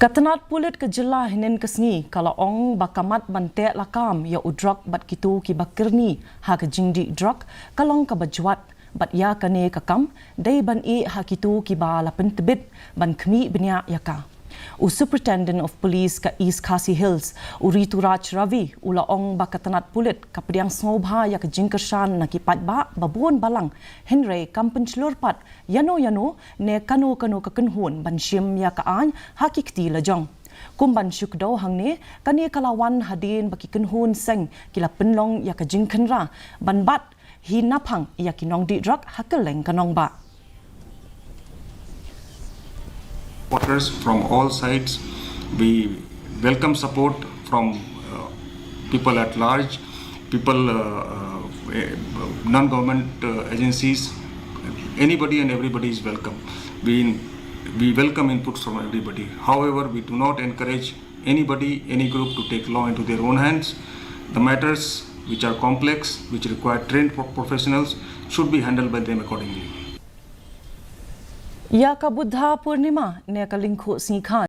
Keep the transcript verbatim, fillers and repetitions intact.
Ka tnat pulit ka jylla hynnin ka sngi ka la ong ba ka mat ban teh lakam ïa u drok bad kito kiba kyrni ha ka jingdih drok ka long kaba jwat, bad ïa kane ka kam dei ban ïeh ha kito kiba la pyntbit ban khmih bniah ïa ka. U Superintendent of Police ka East Khasi Hills, u Rituraj Ravi, u la ong ba ka tnat pulit ka pdiang sngewbha ïa ka jingkyrshan na ki paidbah ba bun balang, hynrei kam pynshlur pat ïano ïano ne kano kano ka kynhun ban shim ïa ka aiñ ha ki kti lajong. Kum ban shu kdew hangne, kane ka la wan hadien ba ki kynhun seng ki la pynlong ïa ka jingkhynra ban bat hi naphang ïa ki nongdih drok ha kylleng ka nongbah. Supporters from all sides. We welcome support from uh, people at large, people, uh, uh, eh, non-government uh, agencies. Anybody and everybody is welcome. We we welcome inputs from everybody. However, we do not encourage anybody, any group to take law into their own hands. The matters which are complex, which require trained pro- professionals, should be handled by them accordingly. Ïa ka Buddha Purnima ne ka lyngkhuh sngi kha